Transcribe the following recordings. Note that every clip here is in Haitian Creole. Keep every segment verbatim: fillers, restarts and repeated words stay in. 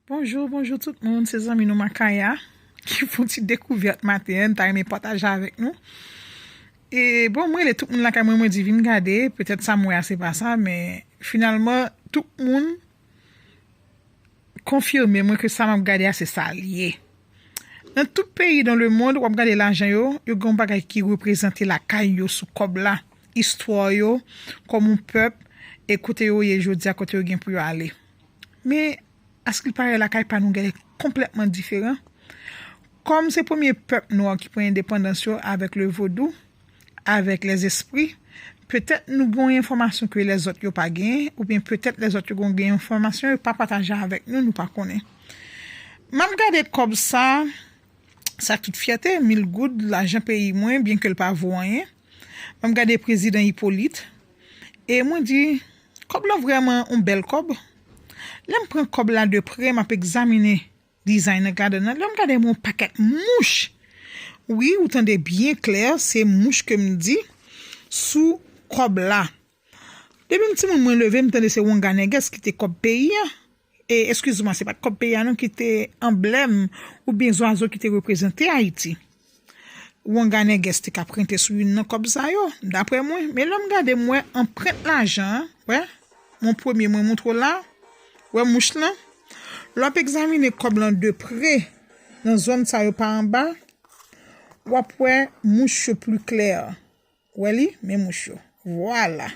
Bonjou, bonjou tout moun, se zanmi nou Makaya ki fè yon ti dekouvèt maten an, m ta renmen pataje avèk nou. E bon, mwen rele tout moun lakay mwen, mwen di vin gade, petèt sa m wè a se pa sa, men finalman, tout moun konfime mwen ke sa m ap gade a se sa l ye. Nan tout peyi dans le monde, w ap gade lajan yo, yo gen yon bagay ki reprezante lakay yo sou kòb la, istwa yo, kòm yon pèp, e kote yo ye jodi a, kote yo gen pou yo ale. Men, askilpare lakay pa nou genlè konplètman diferan. Kòm se premye pèp nwa ki pran endepandans yo avèk le vodou, avèk lèzespri, petèt nou gen yon enfòmasyon ke lèzòt yo pa genyen, oubyen petèt lèzòt yo gen yon enfòmasyon yo pa pataje avèk nou, nou pa konnen. M ap gade kòb sa, sa tout fyète, mil goud, lajan peyi mwen, byen ke l pa vo anyen. M ap gade prezidan Ipolit, e mwen di, kòb lan vrèman yon bèl kòb. Lè m pran kòb la de prè, m ap egzamine dizayn nan k ladan l. Lè m gade, m wè yon pakèt mouch. Wi, ou tande byen klè, se mouch ke m di sou kòb la. Depi m timoun, mwen leve, m tande se wonga nègès ki te kòb peyi a. E, eskize mwa, se pa t kòb peyi a non ki te anblèm oubyen zwazo ki te reprezante Ayiti. Wonga nègès te ka prente sou youn nan kòb sa yo, daprè mwen. Men lè m gade, m wè anprent lajan an, wè, mon premye mwen montre w la, wè mouch lan. Lè w ap egzamine kòb lan de prè, nan zòn sa yo pa anba, w ap wè mouch yo pli klè. Wè li, men mouch yo. Vwala.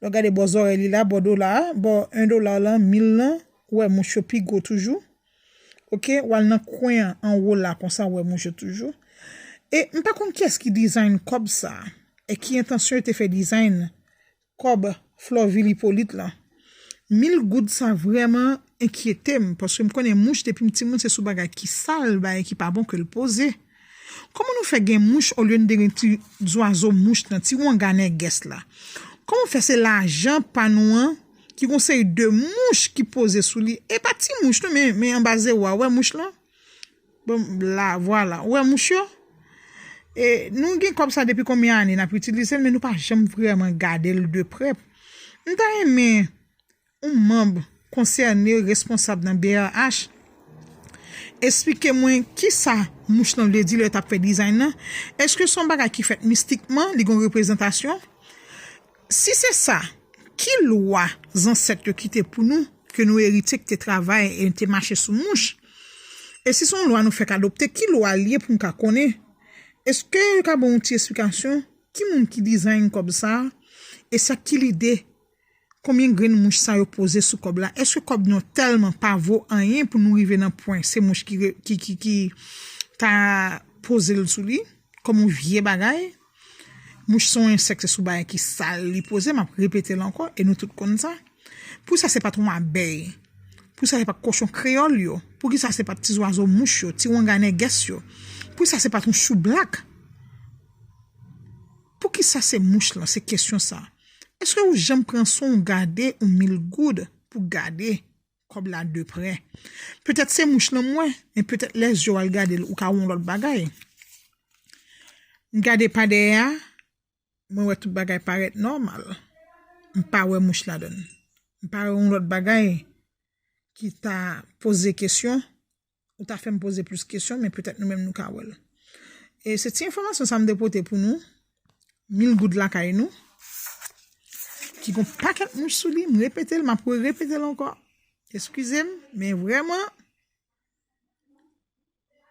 Lè w gade bò zòrèy li la, bò dola a, bò en dola lan, mil lan, w wè mouch yo pi gwo toujou. Oke, w al nan kwen an, anwo la, konsa w wè mouch yo toujou. E m pa konn kiyès ki dizayn kòb sa, e ki entansyon yo te fè dizayn kòb Flòvil Ipolit lan. Mil goud sa vrèman enkyete m, paske m konnen mouch depi m timoun se sou bagay ki sal, bagay ki pa bon ke l poze. Kòman nou fè gen mouch olye n te gen ti zwazo mouch lan, ti wonga nègès la? Kòman fè se lajan pa nou an ki gon seri de mouch ki poze sou li? E pa ti mouch non, men, men anba zewo a, wè mouch lan? Bon, la, vwala. Ou wè mouch yo? E nou gen kòb sa depi konbyen ane n ap itilize l, men nou pa janm vrèman gade l de prè. M ta renmen yon manm konsène, responsab nan B R H, esplike mwen kisa mouch lan vle di lè yo t ap fè dizayn nan. Èske se yon bagay ki fèt mistikman, li gen yon reprezantasyon? Si se sa, ki lwa zansèt yo kite pou nou, ke nou eritye, ki te travay e te mache sou mouch? E si se yon lwa nou fèk adopte, ki lwa l ye pou n ka konnen? Èske yo ka ban yon ti esplikasyon? Ki moun ki dizayn kòb sa a? E sa ki lide? Konbyen grenn mouch sa yo poze sou kòb la? Èske kòb nou tèlman pa vo anyen pou nou rive nan pwen se mouch ki, re- ki, ki, ki ta poze l sou li kòm yon vye bagay? Mouch se yon ensèk, se sou bagay ki sal li poze, m ap repete l ankò, e nou tout konn sa. Poukisa se pa t yon abèy? Poukisa se pa t kochon kreyòl yo? Poukisa se pa t ti zwazo mouch yo, ti wanga nègès yo? Poukisa se pa t yon choublak? Poukisa se mouch lan? Se kesyon sa. Èske ou janm pran swen w gade yon mil goud pou gade kòb la de prè? Petèt se mouch lan m wè, men petèt lè zye w al gade l, ou ka wè yon lòt bagay. M gade pa dèyè a, mwen wè tout bagay parèt nòmal. M pa wè mouch ladan l. M pa wè yon lòt bagay ki ta poze kesyon, ou ta fè m poze plis kesyon, men petèt nou menm nou ka wè l. E se ti enfòmasyon sa m te pote pou nou. Mil goud lakay nou, ki gon pakèt mouch sou li, m repete l, m ap repete l ankò. Eskize m, men vrèman,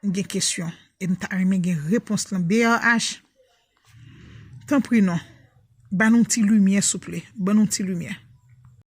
m gen kesyon. E m ta renmen gen repons lan. B R H, tanpri non, ban nou ti limyè, souple. Ban nou ti limyè.